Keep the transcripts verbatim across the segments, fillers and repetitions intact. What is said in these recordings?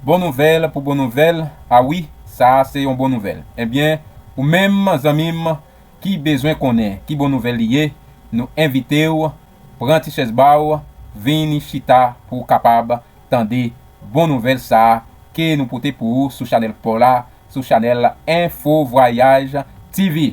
Bon nouvèl pou bon nouvèl. A wi, sa a se yon bon nouvèl. Ebyen, ou menm, zanmi m, ki bezwen konnen ki bon nouvèl li ye, nou envite w pran ti chèz ba w, vin chita pou w kapab tande bon nouvèl sa a ke nou pote pou ou sou chanèl pa w la, sou chanèl Enfo Vwayaj T V.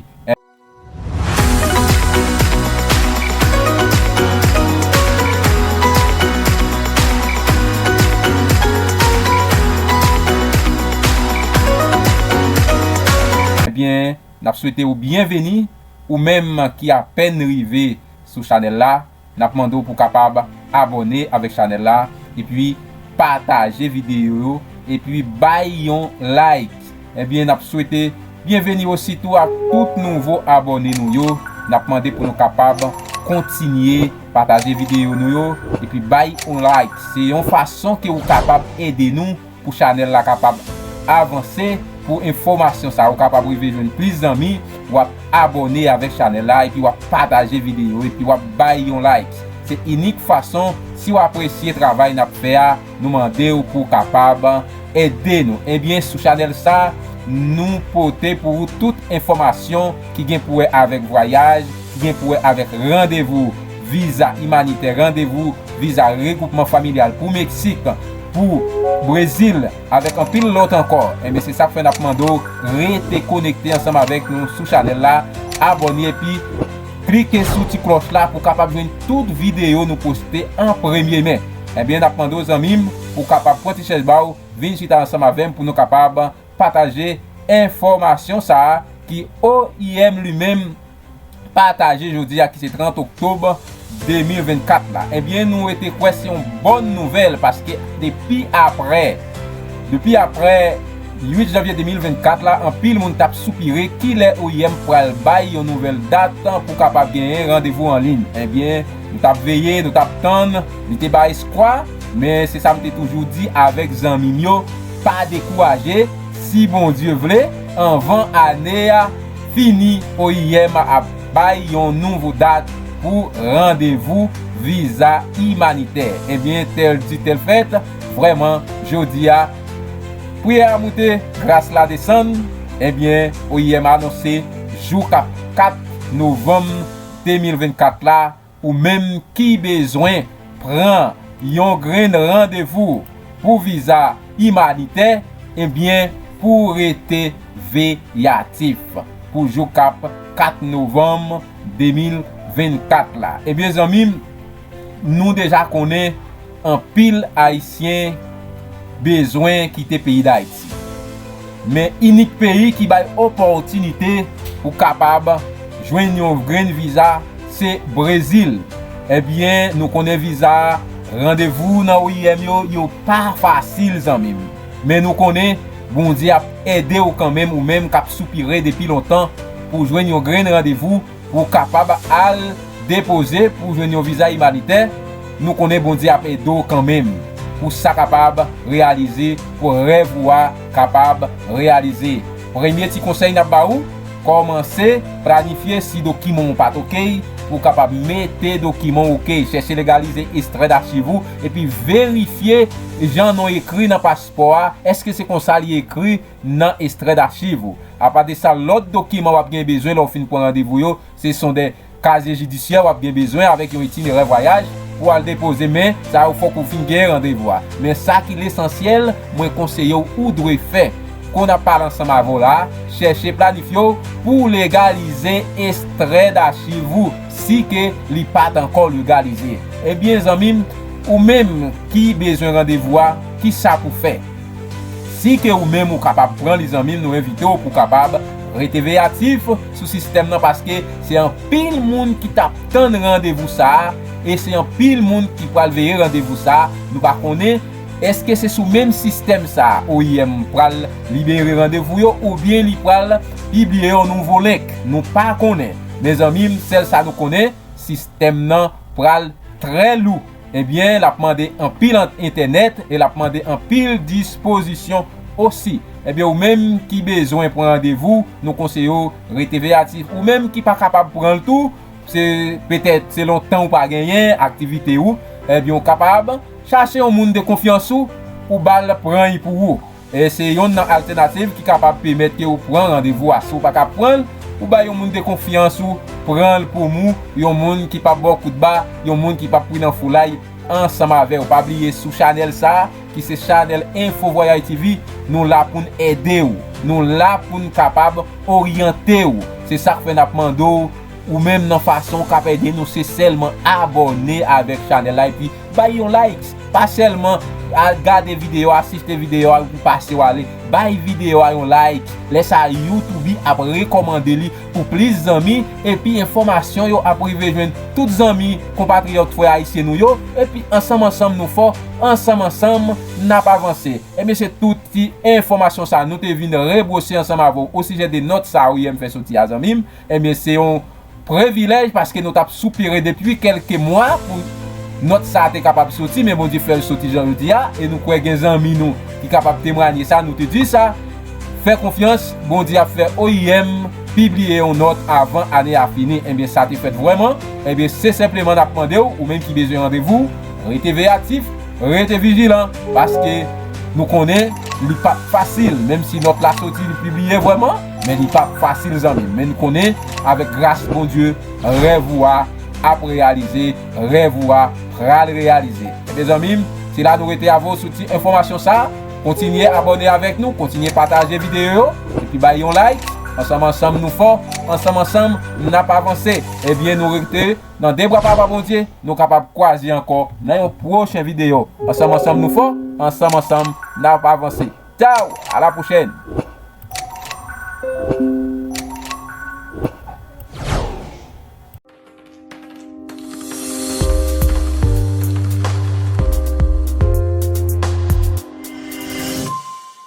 Ebyen, n ap swete w byenveni, ou menm ki apèn rive sou chanèl la, n ap mande w pou w kapab abòne avèk chanèl la, epi pataje videyo yo, epi bay yon like. Ebyen, n ap swete byenveni ositou a tout nouvo abòne nou yo. N ap mande pou nou kapab kontinye pataje videyo nou yo, epi bay yon like. Se yon fason ke ou kapab ede nou pou chanèl la kapab avanse, pou enfòmasyon sa yo kapab rive jwenn plis zanmi. W ap abòne avèk chanèl la, epi w ap pataje videyo, epi w ap bay yon like. Se inik fason, si w apresye travay n ap fè a, nou mande w pou w kapab ede nou. Ebyen, sou chanèl sa, nou pote pou ou tout enfòmasyon ki gen pou wè avèk vwayaj, ki gen pou wè avèk randevou viza imanitè, randevou viza regwoupman familyal pou Meksik, pou Brezil, avèk anpil lòt ankò. Ebyen, se sa k fè n ap mande w rete konekte ansanm avèk nou sou chanèl la, abòne epi klike sou ti klòch la pou w kapab jwenn tout videyo nou poste an premye men. Ebyen, n ap mande w, zanmi m, pou w kapab pran ti chèz ba w, vin chita ansanm avè m pou nou kapab pataje enfòmasyon sa a ki O I M li menm pataje jodi a, ki se trant oktòb de mil vennkat la. Ebyen, nou rete kwè se yon bòn nouvèl, paske depi aprè, depi aprè uit janvye de mil vennkat la, anpil moun t ap soupire kilè O I M pral bay yon nouvèl dat pou kapab genyen randevou an liy. Ebyen, nou t ap veye, nou t ap tann, li te bay espwa, men se sa m te toujou di avèk zanmi m yo, pa dekouraje, si Bondye vle, anvan ane a fini, O I M ap bay yon nouvo dat pou randevou viza imanitè. Ebyen, tèl di, tèl fèt, vrèman, jodi a, priyè a moute, gras la desann. Ebyen, O I M anonse jou k ap kat novanm de mil vennkat la, ou menm ki bezwen pran yon grenn randevou pou viza imanitè, ebyen, pou w rete veyatif pou jou k ap kat novanm de mil vennkat la. Ebyen, zanmi m, nou deja konnen anpil Ayisyen bezwen kite peyi Dayiti. Men inik peyi ki bay opòtinite pou kapab jwenn yon grenn viza, se Brezil. Ebyen, nou konnen viza, randevou nan O I M yo, yo pa fasil, zanmi m. Men nou konnen Bondye ap ede w kanmenm, ou menm k ap soupire depi lontan pou jwenn yon grenn randevou pou w kapab al depoze pou w jwenn yon viza imanitè. Nou konnen Bondye ap ede w kanmenm pou sa kapab reyalize, pou rèv ou a kapab reyalize. Premye ti konsèy n ap ba ou, kòmanse planifye si dokiman w pa t oke, pou w kapab mete dokiman w oke. Chèche legalize ekstrè dachiv ou, epi verifye jan non ekri nan paspò a, èske se konsa li ekri nan ekstrè dachiv ou. Apa de sa, lòt dokiman w ap gen bezwen lè w fin pran randevou yo, se son de kazye jidisyè w ap gen bezwen avèk yon itinerè vwayaj pou w al depoze, men sa yo fòk ou fin gen randevou a. Men sa ki lesansyèl, mwen konseye w, ou dwe fè. Kon n ap pale ansanm avè w la, chèche planifye w pou w legalize ekstrè dachiv ou, si ke li pa t ankò legalize. Ebyen, zanmi m, ou menm ki bezwen randevou a, kisa pou w fè? Si ke ou menm ou kapab pran li, zanmi m, nou envite w pou w kapab rete veyatif sou sistèm nan, paske se anpil moun ki t ap tann randevou sa a, e se anpil moun ki pral veye randevou sa a. Nou pa konnen èske se sou menm sistèm sa a O I M pral libere randevou yo, oubyen li pral pibliye yon nouvo link. Nou pa konnen. Men zanmi m, sèl sa nou konnen, sistèm nan pral trè lou. Ebyen, l ap mande anpil ant-, entènèt e l ap mande anpil dispozisyon osi. Ebyen, ou menm ki bezwen pran randevou, nou konseye w rete veyatif. Ou menm ki pa kapab pran l tou, se petèt se lontan ou pa genyen, aktivite ou, ebyen, ou kapab chache yon moun de konfyans ou, ou ba l pran l pou ou. E se yonn nan altènativ ki kapab pèmèt ke ou pran randevou a. Si w pa ka pran l, ou bay yon moun de konfyans ou pran l pou ou, yon moun ki p ap ba w kout ba, yon moun ki p ap pri nan foulay ansanm avè w. Pa bliye sou chanèl sa a, ki se chanèl Info Voyage T V, nou la pou n ede w. Nou la pou n kapab oryante w. Se sa k fè n ap mande w, ou menm nan fason w k ap ede nou, se sèlman abòne avèk chanèl la epi bay yon like. Pa sèlman al gade videyo, asiste videyo a, epi pase w ale. Bay videyo a yon like. Lè sa a, YouTube ap rekòmande li pou plis zanmi, epi enfòmasyon yo ap rive jwenn tout zanmi, konpatriyòt, frè ayisyen nou yo, epi ansanm ansanm nou fò, ansanm ansanm n ap avanse. Ebyen, se tout ti enfòmasyon sa a nou te vin rebwose ansanm avè w osijè de nòt sa a O I M fè soti a, zanmi m. Ebyen, se yon privilèj paske nou t ap soupire depi kèlke mwa pou nòt sa a te kapab soti, men Bondye fè l soti jan jodi a, e nou kwè gen zanmi nou ki kapab temwanye sa, nou te di sa. Fè konfyans, Bondye ap fè O I M pibliye yon nòt avan ane a fini. Ebyen, sa te fèt vrèman. Ebyen, se senpleman n ap mande w, ou menm ki bezwen randevou, rete veyatif, rete vijilan, paske nou konnen li p ap fasil, menm si nòt la soti, li pibliye vrèman, men li p ap fasil, zanmi m. Men n konnen, avèk gras Bondye, rèv ou a ap reyalize, rèv ou a pral reyalize. Ebyen, zanmi m, se la nou rete avè w sou ti enfòmasyon sa a. Kontinye abòne avèk nou, kontinye pataje videyo yo, epi bay yon like. Ansanm ansanm nou fò, ansanm ansanm n ap avanse. Ebyen, nou rete nan de bra Papa Bondye, nou kapab kwaze ankò nan yon pwochen videyo. Ansanm ansanm nou fò, ansanm ansanm n ap avanse. Tchaw, a la pwochèn.